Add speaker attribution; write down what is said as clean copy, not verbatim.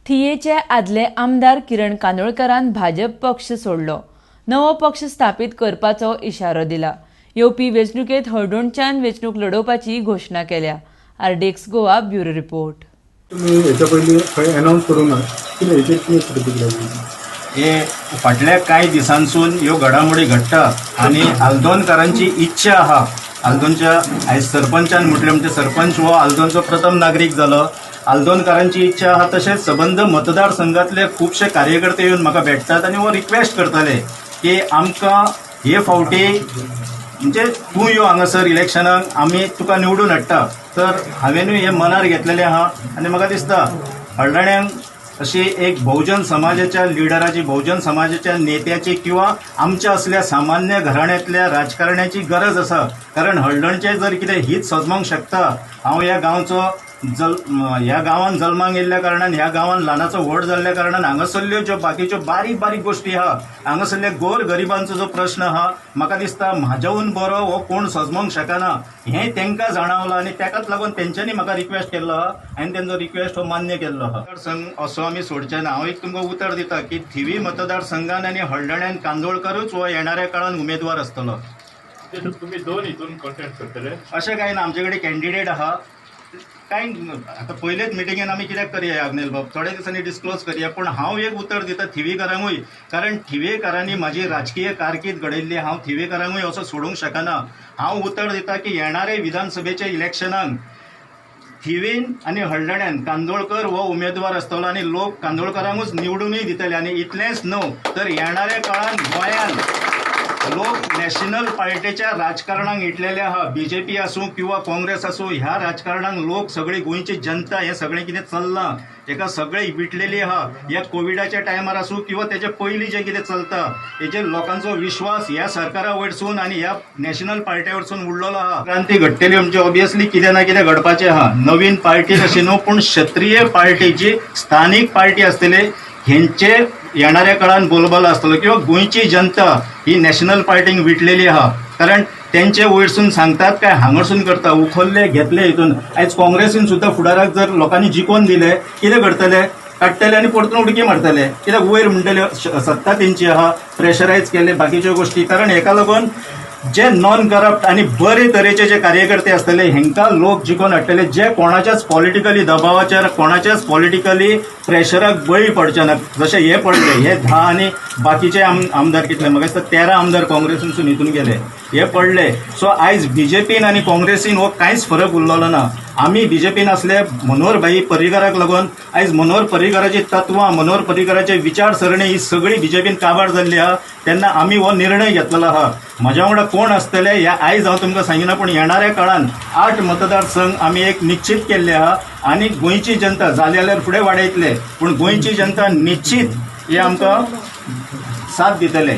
Speaker 1: थियेचे आदले आमदार किरण कांदोळकरान भाजप पक्ष सोडलो. नवो पक्ष स्थापीत करपाचो इशारो दिला. येवपी वेंचणुकेत हळदोणच्यान वेंचणूक लढोवपाची घोशणा केल्या. RDX Goa, bureau report.
Speaker 2: तुमी हेच्या पयलीं खंय अनावन्स करूंक ना. कितें हेचेर कितें प्रतिक्रिया दिली?
Speaker 3: हे फाटल्या कांय दिसांसून ह्यो घडामोडी घडटा आनी आल्दोनकारांची इच्छा आहा. आल्दोनच्या आयज सरपंचान म्हटलें म्हणजे सरपंच हो आल्दोनचो प्रथम नागरीक जालो. आल्दोनकारांची इच्छा आहा. तशेंच सबंद मतदारसंघातले खुबशे कार्यकर्ते येवन म्हाका भेटतात आनी हो रिक्वेस्ट करताले की आमकां हे फावटी म्हणजे तूं यो हांगासर इलेक्शनाक, आमी तुका निवडून हाडटा. तर हांवेनूय हें मनार घेतलेलें आहा आनी म्हाका दिसता हळदण्यांक अशी एक बहुजन समाजाच्या लिडराची, बहुजन समाजाच्या नेत्याची किंवा आमच्या असल्या सामान्य घराण्यांतल्या राजकारण्याची गरज आसा. कारण हळदणचें जर कितें हीत सजमोंक शकता, हांव ह्या गांवचो जल ह्या गांवान जल्माक येयल्ल्या कारणान, ह्या गांवान ल्हानाचो व्हड जाल्ल्या कारणान हांगासरल्यो ज्यो बाकीच्यो बारीक बारीक गोश्टी आहा, हांगासरल्या गोर गरिबांचो जो प्रश्न आहा, म्हाका दिसता म्हाज्याहून बरो हो कोण सजमोंक शकना हें तांकां जाणावलां आनी ताकाच लागून तेंच्यांनी म्हाका रिक्वेस्ट केल्लो आहा आनी तेंचो रिक्वेस्ट हो मान्य केल्लो आहा. मतदारसंघ असो आमी सोडचे ना. हांव एक तुमकां उतर दिता की थिवी मतदारसंघान आनी हळदण्यान कांदोळकरूच हो येणाऱ्या काळान उमेदवार आसतलो.
Speaker 4: तुम्ही दोन हितून कॉन्टेस्ट करतले?
Speaker 3: अशें कांय ना. आमचे कडेन कॅन्डिडेट आहा कांय. आतां पयलेच मिटिंगेन आमी कित्याक करया आग्नेल बाब, थोड्या दिसांनी डिस्क्लोज करया. पूण हांव एक उतर दिता थिवीकारांकूय, कारण थिवेकारांनी म्हाजी राजकीय कारकीर्द घडयल्ली. हांव थिवेकारांकूय असो सोडूंक शकना. हांव उतर दिता की येणारे विधानसभेच्या इलेक्शनाक थिवीन आनी हळदण्यान कांदोळकर हो उमेदवार आसतलो आनी लोक कांदोळकरांकूच निवडूनय दितले. आनी इतलेंच न्हू, तर येणाऱ्या काळान गोंयान लोक नॅशनल पार्टीच्या राजकारणाक इटलेले आहा. बीजेपी आसूं किंवा काँग्रेस आसूं, ह्या राजकारणाक लोक सगळी गोंयची जनता हें सगळें कितें चल्लां हेका सगळें विटलेली आहा. ह्या कोविडाच्या टायमार आसूं किंवा तेच्या पयलीं जें कितें चलता हेजेर लोकांचो विश्वास ह्या सरकारा वयरसून आनी ह्या नॅशनल पार्ट्या वयरसून उडलेलो आहा. क्रांती घडटली म्हणजे ऑबियसली कितें ना कितें घडपाचें आहा. नवीन पार्टी अशी न्हू, पूण क्षत्रीय पार्टी जी स्थानीक पार्टी आसतली हेंचे येणाऱ्या काळान बोलबाला आसतलो. किंवा गोंयची जनता ही नॅशनल पार्टीक विटलेली आहा, कारण तेंचे वयरसून सांगतात काय हांगासून करता, उखल्ले घेतले हितून. आयज काँग्रेसीन सुद्दां फुडाराक जर लोकांनी जिखोवन दिले, कितें करतले? काडटले आनी परतून उडकी मारतले. कित्याक वयर म्हणटले सत्ता तेंची आहा, प्रेशरायज केले बाकीच्यो गोश्टी. कारण हेका लागून जे नॉन करप्ट आनी बरे तरेचे जे कार्यकर्ते आसतले हेंकां लोक जिखोवन हाडटले, जे कोणाच्याच पॉलिटिकली दबावाचेर, कोणाच्याच पॉलिटिकली प्रेशराक बळी पडचे ना, जशे हे पडले. हे 10 आनी बाकीचे आमदार कितले, म्हाका दिसता 13 आमदार काँग्रेसीनसून हितून गेले, हे पडले. सो आयज बीजेपीन आनी काँग्रेसीन हो कांयच फरक उरलेलो ना. आमी बीजेपीन आसले मनोहर भाई पर्रीकाराक लागून. आयज मनोहर पर्रीकाराची तत्वां, मनोहर पर्रीकाराचे विचारसरणी ही सगळी बीजेपीन काबार जाल्ली आहा. तेन्ना आमी हो निर्णय घेतलेलो आहा. म्हज्या वांगडा कोण आसतले ह्या आयज हांव तुमकां सांगिना, पूण येणाऱ्या काळान आठ मतदारसंघ आमी एक निश्चित केल्ले आहा आनी गोंयची जनता जाली जाल्यार फुडें वाडयतले, पूण गोंयची जनता निश्चित हे आमकां साथ दितले.